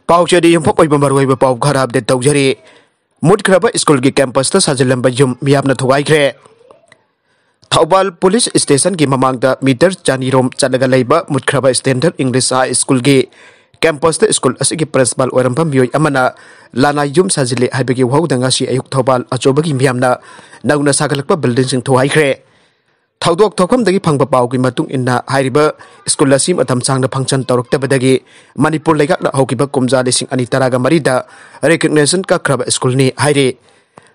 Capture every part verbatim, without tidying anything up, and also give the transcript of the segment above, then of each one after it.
ꯄꯥꯎꯆꯦꯗ ꯌꯨꯝꯐꯝ ꯑꯣꯏꯕ ꯃꯔꯨꯑꯣꯏꯕ ꯄꯥꯎ ꯈꯔ ꯑꯞꯗꯦꯠ ꯇꯧꯖꯔꯤ꯫ ꯃꯨꯠꯈ꯭ꯔꯕ ꯁ꯭ꯀꯨꯜꯒꯤ ꯀꯦꯝꯄꯁꯇ ꯁꯥꯖꯤꯜꯂꯝꯕ ꯌꯨꯝ ꯃꯤꯌꯥꯝꯅ ꯊꯨꯒꯥꯏꯈ꯭ꯔꯦ꯫ ꯊꯧꯕꯥꯜ ꯄꯨꯂꯤꯁ ꯁ꯭ꯇꯦꯁꯟꯒꯤ ꯃꯃꯥꯡꯗ ꯃꯤꯇꯔ ꯆꯅꯤꯔꯣꯝ ꯆꯠꯂꯒ ꯂꯩꯕ ꯃꯨꯠꯈ꯭ꯔꯕ ꯁ꯭ꯇꯦꯟꯗꯔꯗ ꯏꯪꯂꯤꯁ ꯍꯥꯏ ꯁ꯭ꯀꯨꯜꯒꯤ ꯀꯦꯝꯄꯁꯇ ꯁ꯭ꯀꯨꯜ ꯑꯁꯤꯒꯤ ꯄ꯭ꯔꯤꯟꯁꯤꯄꯥꯜ ꯑꯣꯏꯔꯝꯕ ꯃꯤꯑꯣꯏ ꯑꯃꯅ ꯂꯅꯥꯏ ꯌꯨꯝ ꯁꯥꯖꯤꯜꯂꯤ ꯍꯥꯏꯕꯒꯤ ꯋꯥꯍꯧꯗ ꯉꯁꯤ ꯑꯌꯨꯛ ꯊꯧꯕꯥꯜ ꯑꯆꯧꯕꯒꯤ ꯃꯤꯌꯥꯝꯅ ꯅꯧꯅ ꯁꯥꯒꯠꯂꯛꯄ ꯕꯤꯜꯗꯤꯡꯁꯤꯡ ꯊꯨꯒꯥꯏꯈ꯭ꯔꯦ꯫ ꯊꯧꯗꯣꯛ ꯊꯣꯛꯐꯝꯗꯒꯤ ꯐꯪꯕ ꯄꯥꯎꯒꯤ ꯃꯇꯨꯡ ꯏꯟꯅ, ꯍꯥꯏꯔꯤꯕ ꯁ꯭ꯀꯨꯜ ꯑꯁꯤ ꯃꯇꯝ ꯁꯥꯡꯅ ꯐꯪꯁꯟ ꯇꯧꯔꯛꯇꯕꯗꯒꯤ ꯃꯅꯤꯄꯨꯔ ꯂꯩꯉꯥꯛꯅ ꯍꯧꯈꯤꯕ ꯀꯨꯝꯖꯥ ꯂꯤꯁꯤꯡ ꯑꯅꯤ ꯇꯔꯥꯒ ꯃꯔꯤꯗ ꯔꯦꯀꯒꯅꯤꯁꯟ ꯀꯛꯈ꯭ꯔꯕ ꯁ꯭ꯀꯨꯜꯅꯤ ꯍꯥꯏꯔꯤ꯫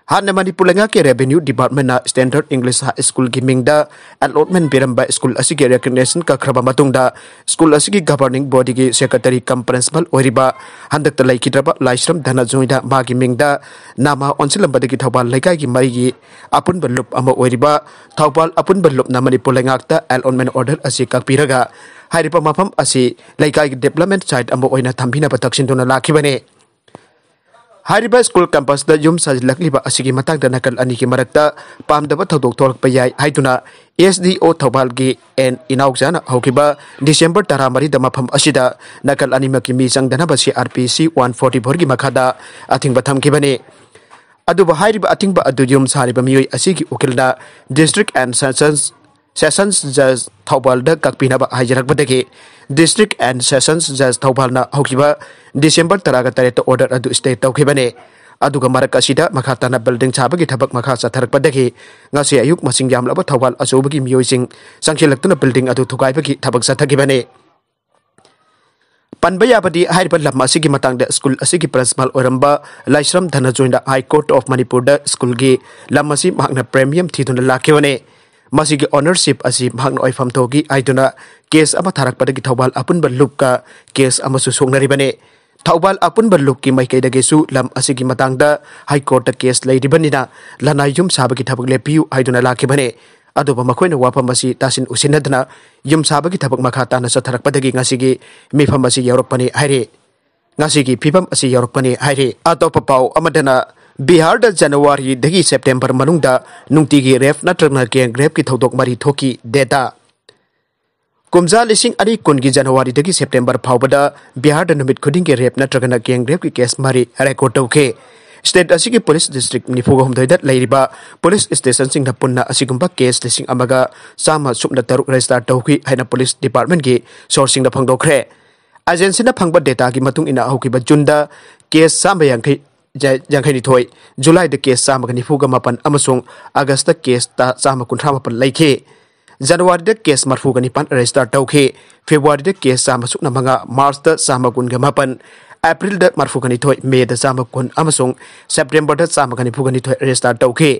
ꯍꯥꯟꯅ ꯃꯅꯤꯄꯨꯔ ꯂꯩꯉꯥꯛꯀꯤ ꯔꯦꯚꯦꯅ꯭ꯌꯨ ꯗꯤꯄꯥꯔꯠꯃꯦꯟꯅ ꯁ꯭ꯇꯦꯟꯗꯔꯗ ꯏꯪꯂꯤꯁ ꯍꯥꯏ ꯁ꯭ꯀꯨꯜꯒꯤ ꯃꯤꯡꯗ ꯑꯦꯂꯣꯠꯃꯦꯟ ꯄꯤꯔꯝꯕ ꯁ꯭ꯀꯨꯜ ꯑꯁꯤꯒꯤ ꯔꯦꯀꯒꯅꯤꯁꯟ ꯀꯛꯈ꯭ꯔꯕ ꯃꯇꯨꯡꯗ, ꯁ꯭ꯀꯨꯜ ꯑꯁꯤꯒꯤ ꯒꯚꯔꯅꯤꯡ ꯕꯣꯗꯤꯒꯤ ꯁꯦꯀ꯭ꯔꯦꯇꯔꯤ ꯀꯝ ꯄ꯭ꯔꯤꯟꯁꯤꯄꯥꯜ ꯑꯣꯏꯔꯤꯕ ꯍꯟꯗꯛꯇ ꯂꯩꯈꯤꯗ꯭ꯔꯕ ꯂꯥꯏꯁ꯭ꯔꯝ ꯙꯅꯖꯣꯏꯗ ꯃꯥꯒꯤ ꯃꯤꯡꯗ ꯅꯥꯃꯥ ꯑꯣꯟꯁꯤꯜꯂꯝꯕꯗꯒꯤ ꯊꯧꯕꯥꯜ ꯂꯩꯀꯥꯏꯒꯤ ꯃꯔꯤꯒꯤ ꯑꯄꯨꯟꯕ ꯂꯨꯞ ꯑꯃ ꯑꯣꯏꯔꯤꯕ ꯊꯧꯕꯥꯜ ꯑꯄꯨꯟꯕ ꯂꯨꯞꯅ ꯃꯅꯤꯄꯨꯔ ꯂꯩꯉꯥꯛꯇ ꯑꯦꯂꯣꯠꯃꯦꯟ ꯑꯣꯔꯗꯔ ꯑꯁꯤ ꯀꯛꯄꯤꯔꯒ, ꯍꯥꯏꯔꯤꯕ ꯃꯐꯝ ꯑꯁꯤ ꯂꯩꯀꯥꯏꯒꯤ ꯗꯤꯕ꯭ꯂꯞꯃꯦꯟ ꯁꯥꯏꯠ ꯑꯃ ꯑꯣꯏꯅ ꯊꯝꯕꯤꯅꯕ ꯇꯛꯁꯤꯟꯗꯨꯅ ꯂꯥꯛꯈꯤꯕꯅꯤ꯫ ꯍꯥꯏꯔꯤꯕ ꯁ꯭ꯀꯨꯜ ꯀꯦꯝꯄꯁꯇ ꯌꯨꯝ ꯁꯥꯖꯤꯜꯂꯛꯂꯤꯕ ꯑꯁꯤꯒꯤ ꯃꯇꯥꯡꯗ ꯅꯥꯀꯜ ꯑꯅꯤꯒꯤ ꯃꯔꯛꯇ ꯄꯥꯝꯗꯕ ꯊꯧꯗꯣꯛ ꯊꯣꯛꯂꯛꯄ ꯌꯥꯏ ꯍꯥꯏꯗꯨꯅ ꯑꯦꯁ ꯗꯤ ꯑꯣ ꯊꯧꯕꯥꯜꯒꯤ ꯑꯦꯟ ꯏꯅꯥꯎꯆꯥꯅ ꯍꯧꯈꯤꯕ ꯗꯤꯁꯦꯝꯕꯔ ꯇꯔꯥꯃꯔꯤꯗ ꯃꯐꯝ ꯑꯁꯤꯗ ꯅꯥꯀꯜ ꯑꯅꯤꯃꯛꯀꯤ ꯃꯤ ꯆꯪꯗꯅꯕ ꯁꯤ ꯑꯥꯔ ꯄꯤ ꯁꯤ ꯋꯥꯟ ꯐꯣꯔꯇꯤ ꯐꯣꯔꯒꯤ ꯃꯈꯥꯗ ꯑꯊꯤꯡꯕ ꯊꯝꯈꯤꯕꯅꯤ꯫ ꯑꯗꯨꯕꯨ ꯍꯥꯏꯔꯤꯕ ꯑꯊꯤꯡꯕ ꯑꯗꯨ ꯌꯨꯝ ꯁꯥꯔꯤꯕ ꯃꯤꯑꯣꯏ ꯑꯁꯤꯒꯤ ꯎꯀꯤꯜꯅ District and Sessions, Sessions Judge ꯊꯧꯕꯥꯜꯗ ꯀꯛꯄꯤꯅꯕ ꯍꯥꯏꯖꯔꯛꯄꯗꯒꯤ, District and Sessions Judge ꯊꯧꯕꯥꯜꯅ ꯍꯧꯈꯤꯕ ꯗꯤꯁꯦꯝꯕꯔ ꯇꯔꯥꯒ ꯇꯔꯦꯠꯇ ꯑꯣꯔꯗꯔ ꯑꯗꯨ ꯁ꯭ꯇꯦ ꯇꯧꯈꯤꯕꯅꯤ꯫ ꯑꯗꯨꯒ ꯃꯔꯛ ꯑꯁꯤꯗ ꯃꯈꯥ ꯇꯥꯅ ꯕꯤꯜꯗꯤꯡ ꯁꯥꯕꯒꯤ ꯊꯕꯛ ꯃꯈꯥ ꯆꯠꯊꯔꯛꯄꯗꯒꯤ, ꯉꯁꯤ ꯑꯌꯨꯛ ꯃꯁꯤꯡ ꯌꯥꯝꯂꯕ ꯊꯧꯕꯥꯜ ꯑꯆꯧꯕꯒꯤ ꯃꯤꯑꯣꯏꯁꯤꯡ ꯆꯪꯁꯤꯜꯂꯛꯇꯨꯅ ꯕꯤꯜꯗꯤꯡ ꯑꯗꯨ ꯊꯨꯒꯥꯏꯕꯒꯤ ꯊꯕꯛ ꯆꯠꯊꯈꯤꯕꯅꯤ꯫ ꯄꯟꯕ ꯌꯥꯕꯗꯤ, ꯍꯥꯏꯔꯤꯕ ꯂꯝ ꯑꯁꯤꯒꯤ ꯃꯇꯥꯡꯗ ꯁ꯭ꯀꯨꯜ ꯑꯁꯤꯒꯤ ꯄ꯭ꯔꯤꯟꯁꯤꯄꯥꯜ ꯑꯣꯏꯔꯝꯕ ꯂꯥꯏꯁ꯭ꯔꯝ ꯙꯅꯖꯣꯏꯅ High Court of ꯃꯅꯤꯄꯨꯔꯗ ꯁ꯭ꯀꯨꯜꯒꯤ ꯂꯝ ꯑꯁꯤ ꯃꯍꯥꯛꯅ ꯄ꯭ꯔꯤꯃꯤꯌꯝ ꯊꯤꯗꯨꯅ ꯂꯥꯛꯈꯤꯕꯅꯤ꯫ ꯃꯁꯤꯒꯤ ꯑꯣꯅꯔꯁꯤꯞ ꯑꯁꯤ ꯃꯍꯥꯛꯅ ꯑꯣꯏꯐꯝ ꯊꯣꯛꯏ ꯍꯥꯏꯗꯨꯅ ꯀꯦꯁ ꯑꯃ ꯊꯥꯔꯛꯄꯗꯒꯤ ꯊꯧꯕꯥꯜ ꯑꯄꯨꯟꯕ ꯂꯨꯞꯀ ꯀꯦꯁ ꯑꯃꯁꯨ ꯁꯣꯛꯅꯔꯤꯕꯅꯤ꯫ ꯊꯧꯕꯥꯜ ꯑꯄꯨꯟꯕ ꯂꯨꯞꯀꯤ ꯃꯥꯏꯀꯩꯗꯒꯤꯁꯨ ꯂꯝ ꯑꯁꯤꯒꯤ ꯃꯇꯥꯡꯗ ꯍꯥꯏ ꯀꯣꯔꯠꯇ ꯀꯦꯁ ꯂꯩꯔꯤꯕꯅꯤꯅ ꯂꯅꯥꯏ ꯌꯨꯝ ꯁꯥꯕꯒꯤ ꯊꯕꯛ ꯂꯦꯞꯄꯤꯌꯨ ꯍꯥꯏꯗꯨꯅ ꯂꯥꯛꯈꯤꯕꯅꯤ꯫ ꯑꯗꯨꯕꯨ ꯃꯈꯣꯏꯅ ꯋꯥꯐꯝ ꯑꯁꯤ ꯇꯥꯁꯤꯟ ꯎꯁꯤꯟꯅꯗꯅ ꯌꯨꯝ ꯁꯥꯕꯒꯤ ꯊꯕꯛ ꯃꯈꯥ ꯇꯥꯅ ꯆꯠꯊꯔꯛꯄꯗꯒꯤ ꯉꯁꯤꯒꯤ ꯃꯤꯐꯝ ꯑꯁꯤ ꯌꯧꯔꯛꯄꯅꯤ ꯍꯥꯏꯔꯤ꯫ ꯉꯁꯤꯒꯤ ꯐꯤꯕꯝ ꯑꯁꯤ ꯌꯧꯔꯛꯄꯅꯤ ꯍꯥꯏꯔꯤ꯫ ꯑꯇꯣꯞꯄ ꯄꯥꯎ ꯑꯃꯗꯅ, ꯕꯤꯍꯥꯔꯗ ꯖꯅꯋꯥꯔꯤꯗꯒꯤ ꯁꯦꯞꯇꯦꯝꯕꯔ ꯃꯅꯨꯡꯗ ꯅꯨꯡꯇꯤꯒꯤ ꯔꯦꯞ ꯅꯠꯇ꯭ꯔꯒꯅ ꯒꯦꯡ ꯔꯦꯞꯀꯤ ꯊꯧꯗꯣꯛ ꯃꯔꯤ ꯊꯣꯛꯈꯤ꯫ ꯗꯦꯇꯥ꯫ ꯀꯨꯝꯖꯥ ꯂꯤꯁꯤꯡ ꯑꯅꯤ ꯀꯨꯟꯒꯤ ꯖꯅꯋꯥꯔꯤꯗꯒꯤ ꯁꯦꯞꯇꯦꯝꯕꯔ ꯐꯥꯎꯕꯗ ꯕꯤꯍꯥꯔꯗ ꯅꯨꯃꯤꯠ ꯈꯨꯗꯤꯡꯒꯤ ꯔꯦꯞ ꯅꯠꯇ꯭ꯔꯒꯅ ꯒꯦꯡ ꯔꯦꯞꯀꯤ ꯀꯦꯁ ꯃꯔꯤ ꯔꯦꯀꯣꯔꯗ ꯇꯧꯈꯤ꯫ ꯁ꯭ꯇꯦꯠ ꯑꯁꯤꯒꯤ ꯄꯨꯂꯤꯁ ꯗꯤꯁꯇ꯭ꯔꯤꯛ ꯅꯤꯐꯨꯒ ꯍꯨꯝꯗꯣꯏꯗ ꯂꯩꯔꯤꯕ ꯄꯨꯂꯤꯁ ꯁ꯭ꯇꯦꯁꯟꯁꯤꯡꯗ ꯄꯨꯟꯅ ꯑꯁꯤꯒꯨꯝꯕ ꯀꯦꯁ ꯂꯤꯁꯤꯡ ꯑꯃꯒ ꯆꯥꯝꯃ ꯁꯨꯞꯅ ꯇꯔꯨꯛ ꯔꯦꯖꯤꯁꯇꯥꯔ ꯇꯧꯈꯤ ꯍꯥꯏꯅ ꯄꯨꯂꯤꯁ ꯗꯤꯄꯥꯔꯠꯃꯦꯟꯒꯤ ꯁꯣꯔꯁꯁꯤꯡꯅ ꯐꯣꯡꯗꯣꯛꯈ꯭ꯔꯦ꯫ ꯑꯦꯖꯦꯟꯁꯤꯅ ꯐꯪꯕ ꯗꯦꯇꯥꯒꯤ ꯃꯇꯨꯡ ꯏꯟꯅ ꯍꯧꯈꯤꯕ ꯖꯨꯟꯗ ꯀꯦꯁ ꯆꯥꯝꯃ ꯌꯥꯡꯈꯩ, ꯌꯥꯡꯈꯩꯅꯤꯊꯣꯏ, ꯖꯨꯂꯥꯏꯗ ꯀꯦꯁ ꯆꯥꯝꯃꯒ ꯅꯤꯐꯨꯒ ꯃꯥꯄꯟ ꯑꯃꯁꯨꯡ ꯑꯥꯒꯁꯇ ꯀꯦꯁ ꯆꯥꯝꯃ ꯀꯨꯟꯊ꯭ꯔꯥ ꯃꯥꯄꯟ ꯂꯩꯈꯤ꯫ ꯖꯅꯋꯥꯔꯤꯗ ꯀꯦꯁ ꯃꯔꯤꯐꯨꯒ ꯅꯤꯄꯥꯟ ꯔꯦꯖꯤꯁꯇꯥꯔ ꯇꯧꯈꯤ꯫ ꯐꯦꯕ꯭ꯔꯨꯋꯥꯔꯤꯗ ꯀꯦꯁ ꯆꯥꯝꯃ ꯁꯨꯞꯅ ꯃꯉꯥ, ꯃꯥꯔꯆꯇ ꯆꯥꯝꯃ ꯀꯨꯟꯒ ꯃꯥꯄꯟ, ꯑꯦꯄ꯭ꯔꯤꯜꯗ ꯃꯔꯤꯐꯨꯒ ꯅꯤꯊꯣꯏ, ꯃꯦꯗ ꯆꯥꯝꯃ ꯀꯨꯟ ꯑꯃꯁꯨꯡ ꯁꯦꯞꯇꯦꯝꯕꯔꯗ ꯆꯥꯝꯃꯒ ꯅꯤꯐꯨꯒ ꯅꯤꯊꯣꯏ ꯔꯦꯖꯤꯁꯇꯥꯔ ꯇꯧꯈꯤ꯫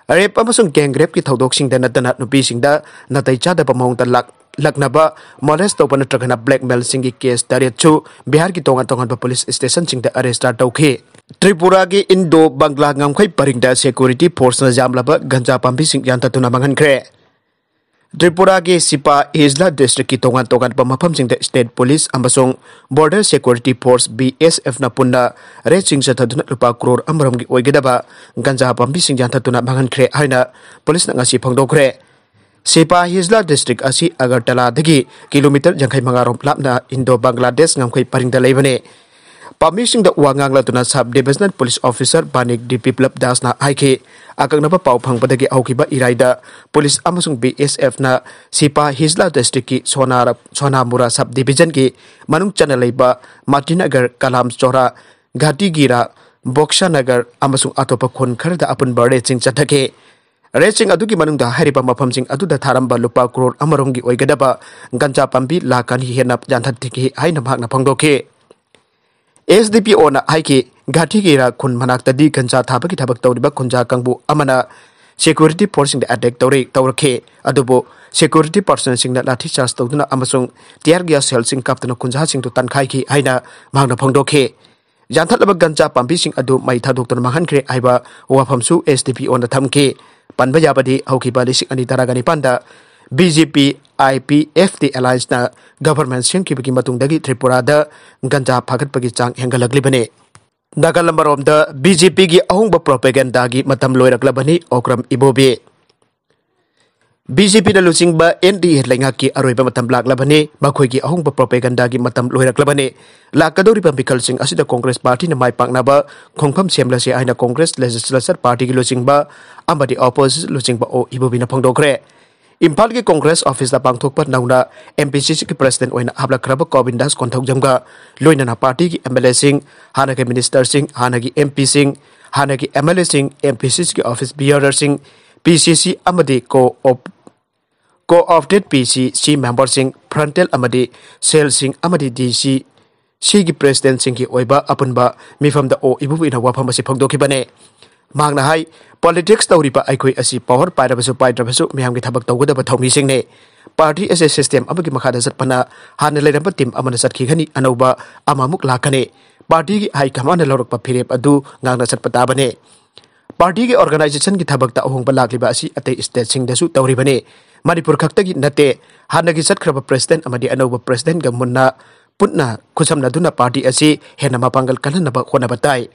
ꯔꯦꯞ ꯑꯃꯁꯨꯡ ꯒꯦꯡ ꯔꯦꯞꯀꯤ ꯊꯧꯗꯣꯛꯁꯤꯡꯗ ꯅꯠꯇꯅ ꯅꯨꯄꯤꯁꯤꯡꯗ ꯅꯥꯇꯩ ꯆꯥꯗꯕ ꯃꯑꯣꯡꯗ ꯂꯥꯛ-, ꯂꯛꯅꯕ, ꯃꯣꯂꯦꯁ ꯇꯧꯕ ꯅꯠꯇ꯭ꯔꯒꯅ ꯕ꯭ꯂꯦꯛꯃꯦꯜꯁꯤꯡꯒꯤ ꯀꯦꯁ ꯇꯔꯦꯠꯁꯨ ꯕꯤꯍꯥꯔꯒꯤ ꯇꯣꯉꯥꯟ ꯇꯣꯉꯥꯟꯕ ꯄꯨꯂꯤꯁ ꯁ꯭ꯇꯦꯁꯟꯁꯤꯡꯗ ꯔꯦꯖꯤꯁꯇꯥꯔ ꯇꯧꯈꯤ꯫ ꯇ꯭ꯔꯤꯄꯨꯔꯥꯒꯤ ꯏꯟꯗꯣ ꯕꯪꯒ꯭ꯂꯥ ꯉꯝꯈꯩ ꯄꯔꯤꯡꯗ ꯁꯦꯀ꯭ꯌꯨꯔꯤꯇꯤ ꯐꯣꯔꯁꯅ ꯌꯥꯝꯂꯕ ꯒꯟꯖꯥ ꯄꯥꯝꯕꯤꯁꯤꯡ ꯌꯥꯟꯊꯠꯇꯨꯅ ꯃꯥꯡꯍꯟꯈ꯭ꯔꯦ꯫ ꯇ꯭ꯔꯤꯄꯨꯔꯥꯒꯤ ꯁꯤꯄꯥ ꯍꯤꯖꯂꯥ ꯗꯤꯁꯇ꯭ꯔꯤꯛꯀꯤ ꯇꯣꯉꯥꯟ ꯇꯣꯉꯥꯟꯕ ꯃꯐꯝꯁꯤꯡꯗ ꯁ꯭ꯇꯦꯠ ꯄꯨꯂꯤꯁ ꯑꯃꯁꯨꯡ ꯕꯣꯔꯗꯔ ꯁꯦꯀ꯭ꯌꯨꯔꯤꯇꯤ ꯐꯣꯔꯁ, ꯕꯤ ꯑꯦꯁ ꯑꯦꯐꯅ ꯄꯨꯟꯅ ꯔꯦꯗꯁꯤꯡ ꯆꯠꯊꯗꯨꯅ ꯂꯨꯄꯥ ꯀ꯭ꯔꯣꯔ ꯑꯃꯔꯣꯝꯒꯤ ꯑꯣꯏꯒꯗꯕ ꯒꯟꯖꯥ ꯄꯥꯝꯕꯤꯁꯤꯡ ꯌꯥꯟꯊꯠꯇꯨꯅ ꯃꯥꯡꯍꯟꯈ꯭ꯔꯦ ꯍꯥꯏꯅ ꯄꯨꯂꯤꯁꯅ ꯉꯁꯤ ꯐꯣꯡꯗꯣꯛꯈ꯭ꯔꯦ꯫ ꯁꯤꯄꯥ ꯍꯤꯖꯂꯥ ꯗꯤꯁꯇ꯭ꯔꯤꯛ ꯑꯁꯤ ꯑꯒꯔꯇꯂꯥꯗꯒꯤ ꯀꯤꯂꯣꯃꯤꯇꯔ ꯌꯥꯡꯈꯩ ꯃꯉꯥ ꯔꯣꯝ ꯂꯥꯞꯅ ꯏꯟꯗꯣ ꯕꯪꯒ꯭ꯂꯥꯗꯦꯁ ꯉꯝꯈꯩ ꯄꯔꯤꯡꯗ ꯂꯩꯕꯅꯤ꯫ ꯄꯥꯝꯕꯤꯁꯤꯡꯗ ꯋꯥ ꯉꯥꯡꯂꯗꯨꯅ ꯁꯕ ꯗꯤꯚꯤꯖꯅꯦꯜ ꯄꯨꯂꯤꯁ ꯑꯣꯐꯤꯁꯔ ꯕꯥꯅꯤꯛ ꯗꯤ ꯕꯤꯄ꯭ꯂꯕ ꯗꯥꯁꯅ ꯍꯥꯏꯈꯤ, ꯑꯀꯛꯅꯕ ꯄꯥꯎ ꯐꯪꯕꯗꯒꯤ ꯍꯧꯈꯤꯕ ꯏꯔꯥꯏꯗ ꯄꯨꯂꯤꯁ ꯑꯃꯁꯨꯡ ꯕꯤ ꯑꯦꯁ ꯑꯦꯐꯅ ꯁꯤꯄꯥ ꯍꯤꯖꯂꯥ ꯗꯤꯁꯇ꯭ꯔꯤꯛꯀꯤ ꯁꯣꯅꯥꯔ-, ꯁꯣꯅꯥꯃꯨꯔꯥ ꯁꯕ ꯗꯤꯚꯤꯖꯟꯒꯤ ꯃꯅꯨꯡ ꯆꯟꯅ ꯂꯩꯕ ꯃꯥꯇꯤꯅꯒꯔ, ꯀꯂꯥꯝ ꯆꯣꯔꯥ, ꯘꯥꯇꯤꯒꯤꯔꯥ, ꯕꯣꯛꯁꯥꯅꯒꯔ ꯑꯃꯁꯨꯡ ꯑꯇꯣꯞꯄ ꯈꯨꯟ ꯈꯔꯗ ꯑꯄꯨꯟꯕ ꯔꯦꯗꯁꯤꯡ ꯆꯠꯊꯈꯤ꯫ ꯔꯦꯗꯁꯤꯡ ꯑꯗꯨꯒꯤ ꯃꯅꯨꯡꯗ ꯍꯥꯏꯔꯤꯕ ꯃꯐꯝꯁꯤꯡ ꯑꯗꯨꯗ ꯊꯥꯔꯝꯕ ꯂꯨꯄꯥ ꯀ꯭ꯔꯣꯔ ꯑꯃꯔꯣꯝꯒꯤ ꯑꯣꯏꯒꯗꯕ ꯒꯟꯖꯥ ꯄꯥꯝꯕꯤ ꯂꯥꯈ ꯑꯅꯤ ꯍꯦꯟꯅ ꯌꯥꯟꯊꯠꯈꯤ ꯍꯥꯏꯅ ꯃꯍꯥꯛꯅ ꯐꯣꯡꯗꯣꯛꯈꯤ꯫ ꯑꯦꯁ ꯗꯤ ꯄꯤ ꯑꯣꯅ ꯍꯥꯏꯈꯤ, ꯘꯥꯇꯤꯒꯤꯔꯥ ꯈꯨꯟ ꯃꯅꯥꯛꯇꯗꯤ ꯒꯟꯖꯥ ꯊꯥꯕꯒꯤ ꯊꯕꯛ ꯇꯧꯔꯤꯕ ꯈꯨꯟꯖꯥ ꯀꯥꯡꯕꯨ ꯑꯃꯅ ꯁꯦꯀ꯭ꯌꯨꯔꯤꯇꯤ ꯐꯣꯔꯁꯁꯤꯡꯗ ꯑꯦꯇꯦꯛ ꯇꯧꯔꯤ, ꯇꯧꯔꯛꯈꯤ꯫ ꯑꯗꯨꯕꯨ ꯁꯦꯀ꯭ꯌꯨꯔꯤꯇꯤ ꯄꯔꯁꯅꯦꯜꯁꯤꯡꯅ ꯂꯥꯊꯤ ꯆꯥꯔꯖ ꯇꯧꯗꯨꯅ ꯑꯃꯁꯨꯡ ꯇꯤꯌꯥꯔ ꯒ꯭ꯌꯥꯁ ꯁꯦꯜꯁꯤꯡ ꯀꯥꯞꯇꯨꯅ ꯈꯨꯟꯖꯥꯁꯤꯡꯗꯨ ꯇꯥꯟꯈꯥꯏꯈꯤ ꯍꯥꯏꯅ ꯃꯍꯥꯛꯅ ꯐꯣꯡꯗꯣꯛꯈꯤ꯫ ꯌꯥꯟꯊꯠꯂꯕ ꯒꯟꯖꯥ ꯄꯥꯝꯕꯤꯁꯤꯡ ꯑꯗꯨ ꯃꯩ ꯊꯥꯗꯣꯛꯇꯨꯅ ꯃꯥꯡꯍꯟꯈ꯭ꯔꯦ ꯍꯥꯏꯕ ꯋꯥꯐꯝꯁꯨ ꯑꯦꯁ ꯗꯤ ꯄꯤ ꯑꯣꯅ ꯊꯝꯈꯤ꯫ ꯄꯟꯕ ꯌꯥꯕꯗꯤ ꯍꯧꯈꯤꯕ ꯂꯤꯁꯤꯡ ꯑꯅꯤ ꯇꯔꯥꯒ ꯅꯤꯄꯥꯟꯗ B J P I P F T ꯑꯦꯂꯥꯏꯟꯁꯅ ꯒꯚꯔꯟꯃꯦꯟꯠ ꯁꯦꯝꯈꯤꯕꯒꯤ ꯃꯇꯨꯡꯗꯒꯤ ꯇ꯭ꯔꯤꯄꯨꯔꯥꯗ ꯒꯟꯖꯥ ꯐꯥꯒꯠꯄꯒꯤ ꯆꯥꯡ ꯍꯦꯟꯒꯠꯂꯛꯂꯤꯕꯅꯤ꯫ ꯅꯥꯒꯥꯂꯦꯟ ꯃꯔꯣꯝꯗ ꯕꯤ ꯖꯦ ꯄꯤꯒꯤ ꯑꯍꯣꯡꯕ ꯄ꯭ꯔꯣꯄꯦꯒꯦꯟꯗꯥꯒꯤ ꯃꯇꯝ ꯂꯣꯏꯔꯛꯂꯕꯅꯤ, ꯑꯣꯀ꯭ꯔꯝ ꯏꯕꯣꯕꯤ꯫ ꯕꯤ ꯖꯦ ꯄꯤꯅ ꯂꯨꯆꯤꯡꯕ ꯑꯦꯟ ꯗꯤ ꯑꯦ ꯂꯩꯉꯥꯛꯀꯤ ꯑꯔꯣꯏꯕ ꯃꯇꯝ ꯂꯥꯛꯂꯕꯅꯤ꯫ ꯃꯈꯣꯏꯒꯤ ꯑꯍꯣꯡꯕ ꯄ꯭ꯔꯣꯄꯦꯒꯟꯗꯥꯒꯤ ꯃꯇꯝ ꯂꯣꯏꯔꯛꯂꯕꯅꯤ꯫ ꯂꯥꯛꯀꯗꯧꯔꯤꯕ ꯃꯤꯈꯜꯁꯤꯡ ꯑꯁꯤꯗ ꯀꯣꯡꯒ꯭ꯔꯦꯁ ꯄꯥꯔꯇꯤꯅ ꯃꯥꯏ ꯄꯥꯛꯅꯕ ꯈꯣꯡꯐꯝ ꯁꯦꯝꯂꯁꯤ ꯍꯥꯏꯅ ꯀꯣꯡꯒ꯭ꯔꯦꯁ ꯂꯦꯖꯤꯁꯂꯦꯆꯔ ꯄꯥꯔꯇꯤꯒꯤ ꯂꯨꯆꯤꯡꯕ ꯑꯃꯗꯤ ꯑꯣꯄꯣꯖꯤꯁꯟ ꯂꯨꯆꯤꯡꯕ ꯑꯣ ꯏꯕꯣꯕꯤꯅ ꯐꯣꯡꯗꯣꯛꯈ꯭ꯔꯦ꯫ ꯏꯝꯐꯥꯜꯒꯤ ꯀꯣꯡꯒ꯭ꯔꯦꯁ ꯑꯣꯐꯤꯁꯇ ꯄꯥꯡꯊꯣꯛꯄ ꯅꯧꯅ ꯑꯦꯝ ꯄꯤ ꯁꯤ ꯁꯤꯒꯤ ꯄ꯭ꯔꯁꯤꯗꯦꯟꯠ ꯑꯣꯏꯅ ꯍꯥꯞꯂꯛꯈ꯭ꯔꯕ ꯒꯣꯕꯤꯟꯗꯥꯁ ꯀꯣꯟꯊꯧꯖꯝꯒ ꯂꯣꯏꯅꯅ ꯄꯥꯔꯇꯤꯒꯤ ꯑꯦꯝ ꯑꯦꯜ ꯑꯦꯁꯤꯡ, ꯍꯥꯟꯅꯒꯤ ꯃꯤꯅꯤꯁꯇꯔꯁꯤꯡ, ꯍꯥꯟꯅꯒꯤ ꯑꯦꯝ ꯄꯤꯁꯤꯡ, ꯍꯥꯟꯅꯒꯤ ꯑꯦꯝ ꯑꯦꯜ ꯑꯦꯁꯤꯡ, ꯑꯦꯝ ꯄꯤ ꯁꯤ ꯁꯤꯒꯤ ꯑꯣꯐꯤꯁ ꯕꯤꯌꯔꯔꯁꯤꯡ, ꯄꯤ ꯁꯤ ꯁꯤ ꯑꯃꯗꯤ ꯀꯣ ꯑꯣꯞ ꯀꯣꯑꯣꯞꯇꯦꯗ ꯄꯤ ꯁꯤ ꯁꯤ ꯃꯦꯝꯕꯔꯁꯤꯡ, ꯐ꯭ꯔꯟꯇꯦꯜ ꯑꯃꯗꯤ ꯁꯦꯜꯁꯤꯡ ꯑꯃꯗꯤ ꯗꯤ ꯁꯤ ꯁꯤꯒꯤ ꯄ꯭ꯔꯦꯁꯤꯗꯦꯟꯠꯁꯤꯡꯒꯤ ꯑꯣꯏꯕ ꯑꯄꯨꯟꯕ ꯃꯤꯐꯝꯗ ꯑꯣ ꯏꯕꯣꯕꯤꯅ ꯋꯥꯐꯝ ꯑꯁꯤ ꯐꯣꯡꯗꯣꯛꯈꯤꯕꯅꯤ꯫ ꯃꯍꯥꯛꯅ ꯍꯥꯏ, ꯄꯣꯂꯤꯇꯤꯛꯁ ꯇꯧꯔꯤꯕ ꯑꯩꯈꯣꯏ ꯑꯁꯤ ꯄꯥꯋꯔ ꯄꯥꯏꯔꯕꯁꯨ ꯄꯥꯏꯗ꯭ꯔꯕꯁꯨ ꯃꯤꯌꯥꯝꯒꯤ ꯊꯕꯛ ꯇꯧꯒꯗꯕ ꯊꯧꯃꯤꯁꯤꯡꯅꯤ꯫ ꯄꯥꯔꯇꯤ ꯑꯁꯤ ꯁꯤꯁꯇꯦꯝ ꯑꯃꯒꯤ ꯃꯈꯥꯗ ꯆꯠꯄꯅ ꯍꯥꯟꯅ ꯂꯩꯔꯝꯕ ꯇꯤꯝ ꯑꯃꯅ ꯆꯠꯈꯤꯒꯅꯤ, ꯑꯅꯧꯕ ꯑꯃꯃꯨꯛ ꯂꯥꯛꯀꯅꯤ꯫ ꯄꯥꯔꯇꯤꯒꯤ ꯍꯥꯏ ꯀꯃꯥꯟꯅ ꯂꯧꯔꯛꯄ ꯐꯤꯔꯦꯞ ꯑꯗꯨ ꯉꯥꯛꯅ ꯆꯠꯄ ꯇꯥꯕꯅꯤ꯫ ꯄꯥꯔꯇꯤꯒꯤ ꯑꯣꯔꯒꯅꯥꯏꯖꯦꯁꯟꯒꯤ ꯊꯕꯛꯇ ꯑꯍꯣꯡꯕ ꯂꯥꯛꯂꯤꯕ ꯑꯁꯤ ꯑꯇꯩ ꯁ꯭ꯇꯦꯠꯁꯤꯡꯗꯁꯨ ꯇꯧꯔꯤꯕꯅꯤ꯫ ꯃꯅꯤꯄꯨꯔ ꯈꯛꯇꯒꯤ ꯅꯠꯇꯦ꯫ ꯍꯥꯟꯅꯒꯤ ꯆꯠꯈ꯭ꯔꯕ ꯄ꯭ꯔꯦꯁꯤꯗꯦꯟꯠ ꯑꯃꯗꯤ ꯑꯅꯧꯕ ꯄ꯭ꯔꯦꯁꯤꯗꯦꯟꯠꯒ ꯃꯨꯟꯅ ꯄꯨꯟꯅ ꯈꯨꯠꯁꯝꯅꯗꯨꯅ ꯄꯥꯔꯇꯤ ꯑꯁꯤ ꯍꯦꯟꯅ ꯃꯄꯥꯡꯒꯜ ꯀꯜꯍꯟꯅꯕ ꯍꯣꯠꯅꯕ ꯇꯥꯏ꯫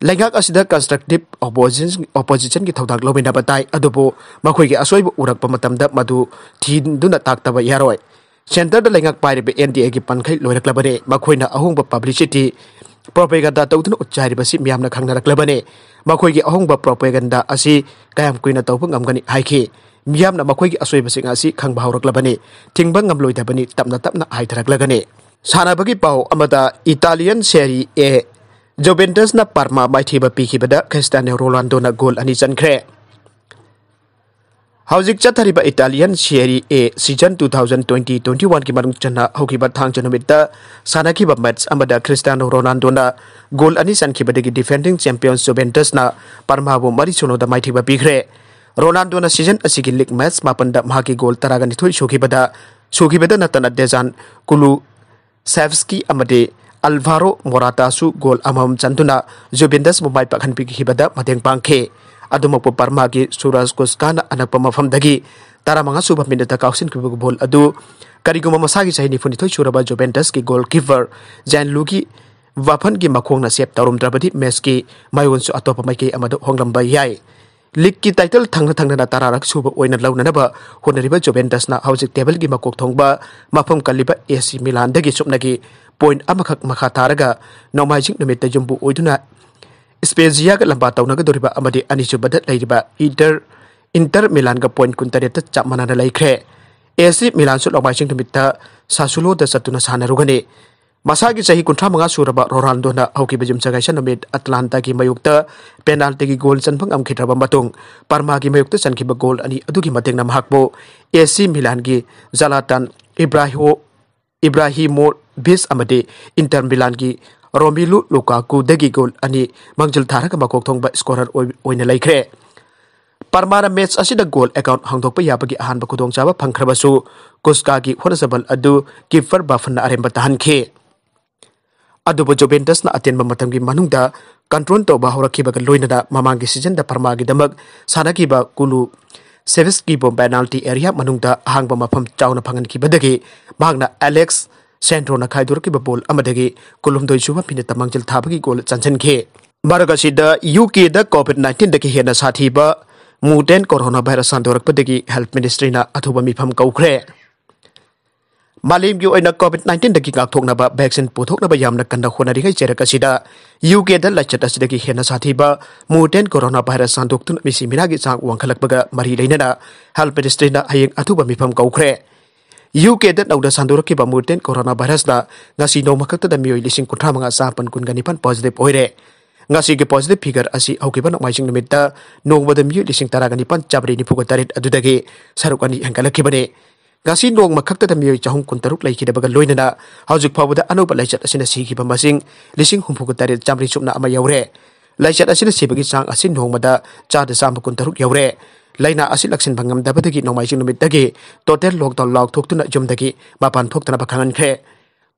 ꯂꯩꯉꯥꯛ ꯑꯁꯤꯗ ꯀꯟꯁꯇ꯭ꯔꯛꯇꯤꯚ ꯑꯣꯄꯣꯖꯤꯁꯟ, ꯑꯣꯄꯣꯖꯤꯁꯟꯒꯤ ꯊꯧꯗꯥꯡ ꯂꯧꯃꯤꯟꯅꯕ ꯇꯥꯏ, ꯑꯗꯨꯕꯨ ꯃꯈꯣꯏꯒꯤ ꯑꯁꯣꯏꯕ ꯎꯔꯛꯄ ꯃꯇꯝꯗ ꯃꯗꯨ ꯊꯤꯗꯨꯅ ꯇꯥꯛꯇꯕ ꯌꯥꯔꯣꯏ꯫ ꯁꯦꯟꯇꯔꯗ ꯂꯩꯉꯥꯛ ꯄꯥꯏꯔꯤꯕ ꯑꯦꯟ ꯗꯤ ꯑꯦꯒꯤ ꯄꯟꯈꯩ ꯂꯣꯏꯔꯛꯂꯕꯅꯤ꯫ ꯃꯈꯣꯏꯅ ꯑꯍꯣꯡꯕ ꯄꯕ꯭ꯂꯤꯁꯤꯇꯤ, ꯄ꯭ꯔꯣꯄꯦꯒꯟꯗꯥ ꯇꯧꯗꯨꯅ ꯎꯠꯆꯥꯏꯔꯤꯕꯁꯤ ꯃꯤꯌꯥꯝꯅ ꯈꯪꯅꯔꯛꯂꯕꯅꯤ꯫ ꯃꯈꯣꯏꯒꯤ ꯑꯍꯣꯡꯕ ꯄ꯭ꯔꯣꯄꯦꯒꯟꯗꯥ ꯑꯁꯤ ꯀꯌꯥꯝ ꯀꯨꯏꯅ ꯇꯧꯕ ꯉꯝꯒꯅꯤ ꯍꯥꯏꯈꯤ꯫ ꯃꯤꯌꯥꯝꯅ ꯃꯈꯣꯏꯒꯤ ꯑꯁꯣꯏꯕꯁꯤꯡ ꯑꯁꯤ ꯈꯪꯕ ꯍꯧꯔꯛꯂꯕꯅꯤ꯫ ꯊꯤꯡꯕ ꯉꯝꯂꯣꯏꯗꯕꯅꯤ, ꯇꯞꯅ ꯇꯞꯅ ꯍꯥꯏꯊꯔꯛꯂꯒꯅꯤ꯫ ꯁꯥꯟꯅꯕꯒꯤ ꯄꯥꯎ ꯑꯃꯗ, ꯏꯇꯥꯂꯤꯌꯟ ꯁꯦꯔꯤ ꯑꯦ ꯖꯨꯕꯦꯟꯇꯁꯅ ꯄꯥꯔꯃꯥ ꯃꯥꯏꯊꯤꯕ ꯄꯤꯈꯤꯕꯗ ꯈ꯭ꯔꯤꯁꯇꯤꯌꯥꯅꯣ ꯔꯣꯅꯥꯜꯗꯣꯅ ꯒꯣꯜ ꯑꯅꯤ ꯆꯟꯈ꯭ꯔꯦ꯫ ꯍꯧꯖꯤꯛ ꯆꯠꯊꯔꯤꯕ ꯏꯇꯥꯂꯤꯌꯟ ꯁꯦꯔꯤ ꯑꯦ season two thousand twenty twenty-one ꯒꯤ ꯃꯅꯨꯡ ꯆꯟꯅ ꯍꯧꯈꯤꯕ ꯊꯥꯡꯖ ꯅꯨꯃꯤꯠꯇ ꯁꯥꯟꯅꯈꯤꯕ ꯃꯦꯆ ꯑꯃꯗ ꯈ꯭ꯔꯤꯁꯇꯤꯌꯥꯅꯣ ꯔꯣꯅꯥꯜꯗꯣꯅ ꯒꯣꯜ ꯑꯅꯤ ꯆꯟꯈꯤꯕꯗꯒꯤ ꯗꯤꯐꯦꯟꯗꯤꯡ ꯆꯦꯝꯄꯤꯌꯟꯁ ꯖꯨꯕꯦꯟꯇꯁꯅ ꯄꯥꯔꯃꯥꯕꯨ ꯃꯔꯤ ꯁꯤꯅꯣꯗ ꯃꯥꯏꯊꯤꯕ ꯄꯤꯈ꯭ꯔꯦ꯫ ꯔꯣꯅꯥꯜꯗꯣꯅ ꯁꯤꯖꯟ ꯑꯁꯤꯒꯤ ꯂꯤꯒ ꯃꯦꯆ ꯃꯥꯄꯟꯗ ꯃꯍꯥꯛꯀꯤ ꯒꯣꯜ ꯇꯔꯥꯒ ꯅꯤꯊꯣꯏ ꯁꯨꯈꯤꯕꯗ, ꯁꯨꯈꯤꯕꯗ ꯅꯠꯇꯅ ꯗꯦꯖꯥꯟ ꯀꯨꯂꯨ ꯁꯦꯚꯁꯀꯤ ꯑꯃꯗꯤ ꯑꯜꯚꯥꯔꯣ ꯃꯣꯔꯥꯇꯥꯁꯨ ꯒꯣꯜ ꯑꯃꯃꯝ ꯆꯟꯗꯨꯅ ꯖꯨꯕꯦꯟꯇꯁꯄꯨ ꯃꯥꯏ ꯄꯥꯛꯍꯟꯕꯤꯈꯤꯕꯗ ꯃꯇꯦꯡ ꯄꯥꯡꯈꯤ꯫ ꯑꯗꯨꯃꯛꯄꯨ ꯄꯥꯔꯃꯥꯒꯤ ꯁꯨꯔꯥꯖ ꯀꯨꯁꯀꯥꯅ ꯑꯅꯛꯄ ꯃꯐꯝꯗꯒꯤ ꯇꯔꯥꯃꯉꯥ ꯁꯨꯕ ꯃꯤꯅꯤꯠꯇ ꯀꯥꯎꯁꯤꯟꯈꯤꯕ ꯕꯣꯜ ꯑꯗꯨ ꯀꯔꯤꯒꯨꯝꯕ ꯃꯁꯥꯒꯤ ꯆꯍꯤ ꯅꯤꯐꯨꯅꯤꯊꯣꯏ ꯁꯨꯔꯕ ꯖꯨꯕꯦꯟꯇꯁꯀꯤ ꯒꯣꯜ ꯀꯤꯄꯔ ꯖꯥꯟ ꯂꯨꯀꯤ ꯕꯐꯟꯒꯤ ꯃꯈꯣꯡꯅ ꯁꯦꯞ ꯇꯧꯔꯝꯗ꯭ꯔꯕꯗꯤ ꯃꯦꯆꯀꯤ ꯃꯥꯏꯑꯣꯟꯁꯨ ꯑꯇꯣꯞꯄ ꯃꯥꯏꯀꯩ ꯑꯃꯗ ꯍꯣꯡꯂꯝꯕ ꯌꯥꯏ꯫ ꯂꯤꯒꯀꯤ ꯇꯥꯏꯇꯜ ꯊꯪꯅ ꯊꯪꯅꯅ ꯇꯔꯥꯔꯛ ꯁꯨꯕ ꯑꯣꯏꯅ ꯂꯧꯅꯅꯕ ꯍꯣꯠꯅꯔꯤꯕ ꯖꯨꯕꯦꯟꯇꯁꯅ ꯍꯧꯖꯤꯛ ꯇꯦꯕꯜꯒꯤ ꯃꯀꯣꯛ ꯊꯣꯡꯕ ꯃꯐꯝ ꯀꯜꯂꯤꯕ ꯑꯦ ꯁꯤ ꯃꯤꯂꯥꯟꯗꯒꯤ ꯁꯨꯞꯅꯒꯤ ꯄꯣꯏꯟꯠ ꯑꯃꯈꯛ ꯃꯈꯥ ꯊꯥꯔꯒ ꯅꯣꯡꯃꯥꯏꯖꯤꯡ ꯅꯨꯃꯤꯠꯇ ꯌꯨꯝꯕꯨ ꯑꯣꯏꯗꯨꯅ ꯁ꯭ꯄꯦꯖꯤꯌꯥꯒ ꯂꯝꯕꯥ ꯇꯧꯅꯒꯗꯧꯔꯤꯕ ꯑꯃꯗꯤ ꯑꯅꯤꯁꯨꯕꯗ ꯂꯩꯔꯤꯕ ꯏꯟꯇꯔ, ꯏꯟꯇꯔ ꯃꯤꯂꯥꯟꯒ ꯄꯣꯏꯟꯠ ꯀꯨꯟꯇꯔꯦꯠꯇ ꯆꯞ ꯃꯥꯟꯅꯅ ꯂꯩꯈ꯭ꯔꯦ꯫ ꯑꯦ ꯁꯤ ꯃꯤꯂꯥꯟꯁꯨ ꯅꯣꯡꯃꯥꯏꯖꯤꯡ ꯅꯨꯃꯤꯠꯇ ꯁꯥꯁꯨꯂꯣꯗ ꯆꯠꯇꯨꯅ ꯁꯥꯟꯅꯔꯨꯒꯅꯤ꯫ ꯃꯁꯥꯒꯤ ꯆꯍꯤ ꯀꯨꯟꯊ꯭ꯔꯥ ꯃꯉꯥ ꯁꯨꯔꯕ ꯔꯣꯅꯥꯜꯗꯣꯅ ꯍꯧꯈꯤꯕ ꯌꯨꯝꯁꯀꯩꯁ ꯅꯨꯃꯤꯠ ꯑꯇꯂꯥꯟꯇꯥꯒꯤ ꯃꯥꯌꯣꯛꯇ ꯄꯦꯅꯥꯜꯇꯤꯒꯤ ꯒꯣꯜ ꯆꯟꯕ ꯉꯝꯈꯤꯗ꯭ꯔꯕ ꯃꯇꯨꯡ, ꯄꯔꯃꯥꯒꯤ ꯃꯥꯌꯣꯛꯇ ꯆꯟꯈꯤꯕ ꯒꯣꯜ ꯑꯅꯤ ꯑꯗꯨꯒꯤ ꯃꯇꯦꯡꯅ ꯃꯍꯥꯛꯄꯨ ꯑꯦ ꯁꯤ ꯃꯤꯂꯥꯟꯒꯤ ꯖꯂꯥꯇꯥꯟ ꯏꯕ꯭ꯔꯥꯍꯤꯃꯣ-, ꯏꯕ꯭ꯔꯥꯍꯤꯃꯣꯚꯤꯆ ꯑꯃꯗꯤ ꯏꯟꯇꯔ ꯃꯤꯂꯥꯟꯒꯤ ꯔꯣꯃꯤꯂꯨ ꯂꯨꯀꯥꯀꯨꯗꯒꯤ ꯒꯣꯜ ꯑꯅꯤ ꯃꯥꯡꯖꯤꯜ ꯊꯥꯔꯒ ꯃꯀꯣꯛ ꯊꯣꯡꯕ ꯁ꯭ꯀꯣꯔꯔ ꯑꯣꯏ-, ꯑꯣꯏꯅ ꯂꯩꯈ꯭ꯔꯦ꯫ ꯄꯔꯃꯥꯅ ꯃꯦꯆ ꯑꯁꯤꯗ ꯒꯣꯜ ꯑꯦꯀꯥꯎꯟꯠ ꯍꯥꯡꯗꯣꯛꯄ ꯌꯥꯕꯒꯤ ꯑꯍꯥꯟꯕ ꯈꯨꯗꯣꯡꯆꯥꯕ ꯐꯪꯈ꯭ꯔꯕꯁꯨ, ꯀꯨꯁꯀꯥꯒꯤ ꯍꯣꯠꯅꯖꯃꯜ ꯑꯗꯨ ꯀꯤꯄꯔ ꯕꯐꯟꯅ ꯑꯔꯦꯝꯕ ꯇꯥꯍꯟꯈꯤ꯫ ꯑꯗꯨꯕꯨ ꯖꯨꯕꯦꯟꯇꯁꯅ ꯑꯇꯦꯟꯕ ꯃꯇꯝꯒꯤ ꯃꯅꯨꯡꯗ ꯀꯟꯇ꯭ꯔꯣꯜ ꯇꯧꯕ ꯍꯧꯔꯛꯈꯤꯕꯒ ꯂꯣꯏꯅꯅ ꯃꯃꯥꯡꯒꯤ ꯁꯤꯖꯟꯗ ꯄꯔꯃꯥꯒꯤꯗꯃꯛ ꯁꯥꯟꯅꯈꯤꯕ ꯀꯨꯂꯨ ꯁꯦꯚꯤꯁꯀꯤꯕꯨ ꯄꯦꯅꯥꯜꯇꯤ ꯑꯦꯔꯤꯌꯥ ꯃꯅꯨꯡꯗ ꯑꯍꯥꯡꯕ ꯃꯐꯝ ꯆꯥꯎꯅ ꯐꯪꯍꯟꯈꯤꯕꯗꯒꯤ ꯃꯍꯥꯛꯅ ꯑꯦꯂꯦꯛꯁ ꯁꯦꯟꯗ꯭ꯔꯣꯅ ꯈꯥꯏꯗꯣꯔꯛꯈꯤꯕ ꯕꯣꯜ ꯑꯃꯗꯒꯤ ꯀꯨꯟꯍꯨꯝꯗꯣꯏ ꯁꯨꯕ ꯃꯤꯅꯤꯠꯇ ꯃꯥꯡꯖꯤꯜ ꯊꯥꯕꯒꯤ ꯒꯣꯜ ꯆꯟꯁꯤꯟꯈꯤ꯫ ꯃꯔꯛ ꯑꯁꯤꯗ ꯌꯨ ꯀꯦꯗ ꯀꯣꯚꯤꯗ ꯅꯥꯏꯟꯇꯤꯟꯗꯒꯤ ꯍꯦꯟꯅ ꯁꯥꯊꯤꯕ mutant coronavirus ꯁꯟꯗꯣꯔꯛꯄꯗꯒꯤ ꯍꯦꯜꯊ ꯃꯤꯅꯤꯁꯇ꯭ꯔꯤꯅ ꯑꯊꯨꯕ ꯃꯤꯐꯝ ꯀꯧꯈ꯭ꯔꯦ꯫ ꯃꯥꯂꯦꯝꯒꯤ ꯑꯣꯏꯅ ꯀꯣꯚꯤꯗ ꯅꯥꯏꯟꯇꯤꯟꯗꯒꯤ ꯉꯥꯛꯊꯣꯛꯅꯕ ꯚꯦꯛꯁꯤꯟ ꯄꯨꯊꯣꯛꯅꯕ ꯌꯥꯝꯅ ꯀꯟꯅ ꯍꯣꯠꯅꯔꯤꯉꯩ ꯆꯩꯔꯛ ꯑꯁꯤꯗ ꯌꯨ ꯀꯦꯗ ꯂꯥꯏꯆꯠ ꯑꯁꯤꯗꯒꯤ ꯍꯦꯟꯅ ꯁꯥꯊꯤꯕ mutant coronavirus ꯁꯟꯗꯣꯛꯇꯨꯅ ꯃꯤꯁꯤ ꯃꯤꯅꯥꯒꯤ ꯆꯥꯡ ꯋꯥꯡꯈꯠꯂꯛꯄꯒ ꯃꯔꯤ ꯂꯩꯅꯅ ꯍꯦꯜꯊ ꯃꯤꯅꯤꯁꯇ꯭ꯔꯤꯅ ꯍꯌꯦꯡ ꯑꯊꯨꯕ ꯃꯤꯐꯝ ꯀꯧꯈ꯭ꯔꯦ꯫ ꯌꯨ ꯀꯦꯗ ꯅꯧꯅ ꯁꯟꯗꯣꯔꯛꯈꯤꯕ mutant coronavirusꯅ ꯉꯁꯤ ꯅꯣꯡꯃ ꯈꯛꯇꯗ ꯃꯤꯑꯣꯏ ꯂꯤꯁꯤꯡ ꯀꯨꯟꯊ꯭ꯔꯥ ꯃꯉꯥ ꯆꯥꯃꯥꯄꯟ ꯀꯨꯟꯒ ꯅꯤꯄꯥꯟ positive ꯑꯣꯏꯔꯦ꯫ ꯉꯁꯤꯒꯤ positive figure ꯑꯁꯤ ꯍꯧꯈꯤꯕ ꯅꯣꯡꯃꯥꯏꯖꯤꯡ ꯅꯨꯃꯤꯠꯇ ꯅꯣꯡꯃꯗ ꯃꯤꯑꯣꯏ ꯂꯤꯁꯤꯡ ꯇꯔꯥꯒ ꯅꯤꯄꯥꯟ ꯆꯥꯃꯔꯤ ꯅꯤꯐꯨꯒ ꯇꯔꯦꯠ ꯑꯗꯨꯗꯒꯤ ꯁꯔꯨꯛ ꯑꯅꯤ ꯍꯦꯟꯒꯠꯂꯛꯈꯤꯕꯅꯤ꯫ ꯉꯁꯤ ꯅꯣꯡꯃ ꯈꯛꯇꯗ ꯃꯤꯑꯣꯏ ꯆꯍꯨꯝ ꯀꯨꯟꯇꯔꯨꯛ ꯂꯩꯈꯤꯗꯕꯒ ꯂꯣꯏꯅꯅ ꯍꯧꯖꯤꯛ ꯐꯥꯎꯕꯗ ꯑꯅꯧꯕ ꯂꯥꯏꯆꯠ ꯑꯁꯤꯅ ꯁꯤꯈꯤꯕ ꯃꯁꯤꯡ ꯂꯤꯁꯤꯡ ꯍꯨꯝꯐꯨꯒ ꯇꯔꯦꯠ ꯆꯥꯃꯔꯤ ꯁꯨꯞꯅ ꯑꯃ ꯌꯧꯔꯦ꯫ ꯂꯥꯏꯆꯠ ꯑꯁꯤꯅ ꯁꯤꯕꯒꯤ ꯆꯥꯡ ꯑꯁꯤ ꯅꯣꯡꯃꯗ ꯆꯥꯗ ꯆꯥꯝꯃ ꯀꯨꯟꯇꯔꯨꯛ ꯌꯧꯔꯦ꯫ ꯂꯥꯏꯅꯥ ꯑꯁꯤ ꯂꯥꯛꯁꯤꯟꯕ ꯉꯝꯗꯕꯗꯒꯤ ꯅꯣꯡꯃꯥꯏꯖꯤꯡ ꯅꯨꯃꯤꯠꯇꯒꯤ total lockdown ꯂꯥꯎꯊꯣꯛꯇꯨꯅ ꯌꯨꯝꯗꯒꯤ ꯃꯄꯥꯟ ꯊꯣꯛꯇꯅꯕ ꯈꯪꯍꯟꯈ꯭ꯔꯦ꯫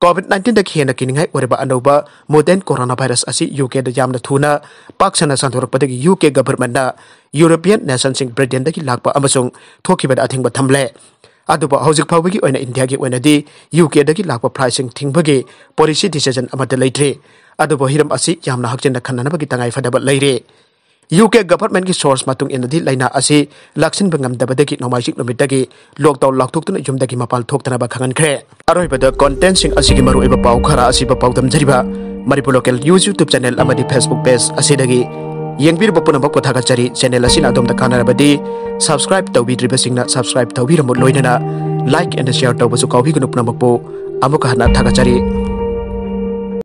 ꯀꯣꯚꯤꯗ ꯅꯥꯏꯟꯇꯤꯟꯗꯒꯤ ꯍꯦꯟꯅ ꯀꯤꯅꯤꯡꯉꯥꯏ ꯑꯣꯏꯔꯕ ꯑꯅꯧꯕ mutant coronavirus ꯑꯁꯤ ꯌꯨ ꯀꯦꯗ ꯌꯥꯝꯅ ꯊꯨꯅ ꯄꯥꯛ ꯁꯟꯅ ꯁꯟꯗꯣꯔꯛꯄꯗꯒꯤ ꯌꯨ ꯀꯦ ꯒꯚꯔꯟꯃꯦꯟꯠꯅ ꯌꯨꯔꯣꯄꯤꯌꯟ ꯅꯦꯁꯟꯁꯤꯡ ꯕ꯭ꯔꯤꯇꯦꯟꯗꯒꯤ ꯂꯥꯛꯄ ꯑꯃꯁꯨꯡ ꯊꯣꯛꯈꯤꯕꯗ ꯑꯊꯤꯡꯕ ꯊꯝꯂꯦ꯫ ꯑꯗꯨꯕꯨ ꯍꯧꯖꯤꯛ ꯐꯥꯎꯕꯒꯤ ꯑꯣꯏꯅ ꯏꯟꯗꯤꯌꯥꯒꯤ ꯑꯣꯏꯅꯗꯤ ꯌꯨ ꯀꯦꯗꯒꯤ ꯂꯥꯛꯄ ꯐ꯭ꯂꯥꯏꯠꯁꯤꯡ ꯊꯤꯡꯕꯒꯤ policy decision ꯑꯃꯠꯇ ꯂꯩꯇ꯭ꯔꯤ꯫ ꯑꯗꯨꯕꯨ ꯍꯤꯔꯝ ꯑꯁꯤ ꯌꯥꯝꯅ ꯍꯛꯆꯤꯟꯅ ꯈꯟꯅꯅꯕꯒꯤ ꯇꯉꯥꯏ ꯐꯗꯕ ꯂꯩꯔꯦ꯫ ꯌꯨ ꯀꯦ ꯒꯚꯔꯟꯃꯦꯟꯠꯀꯤ ꯁꯣꯔꯁ ꯃꯇꯨꯡ ꯏꯟꯅꯗꯤ, ꯂꯥꯏꯅꯥ ꯑꯁꯤ ꯂꯥꯛꯁꯤꯟꯕ ꯉꯝꯗꯕꯗꯒꯤ ꯅꯣꯡꯃꯥꯏꯖꯤꯡ ꯅꯨꯃꯤꯠꯇꯒꯤ ꯂꯣꯛꯗꯥꯎꯟ ꯂꯥꯎꯊꯣꯛꯇꯨꯅ ꯌꯨꯝꯗꯒꯤ ꯃꯄꯥꯟ ꯊꯣꯛꯇꯅꯕ ꯈꯪꯍꯟꯈ꯭ꯔꯦ꯫ ꯑꯔꯣꯏꯕꯗ ꯀꯣꯟꯇꯦꯟꯠꯁꯤꯡ ꯑꯁꯤꯒꯤ ꯃꯔꯨꯑꯣꯏꯕ ꯄꯥꯎ ꯈꯔ ꯑꯁꯤꯕꯨ ꯄꯥꯎꯗꯝꯖꯔꯤꯕ Manipur local news YouTube channel ꯑꯃꯗꯤ ꯐꯦꯁꯕꯨꯛ ꯄꯦꯖ ꯑꯁꯤꯗꯒꯤ ꯌꯦꯡꯕꯤꯔꯤꯕ ꯄꯨꯝꯅꯃꯛꯄꯨ ꯊꯥꯒꯠꯆꯔꯤ꯫ ꯆꯦꯅꯦꯜ ꯑꯁꯤꯅ ꯑꯗꯣꯝꯗ ꯀꯥꯟꯅꯔꯕꯗꯤ ꯁꯕꯁꯀ꯭ꯔꯥꯏꯕ ꯇꯧꯕꯤꯗ꯭ꯔꯤꯕꯁꯤꯡꯅ ꯁꯕꯁꯀ꯭ꯔꯥꯏꯕ ꯇꯧꯕꯤꯔꯝꯃꯨ, ꯂꯣꯏꯅꯅ ꯂꯥꯏꯛ ꯑꯦꯟ ꯁꯤꯌꯔ ꯇꯧꯕꯁꯨ ꯀꯥꯎꯕꯤꯒꯅꯨ꯫ ꯄꯨꯝꯅꯃꯛꯄꯨ ꯑꯃꯨꯛꯀ ꯍꯟꯅ ꯊꯥꯒꯠꯆꯔꯤ꯫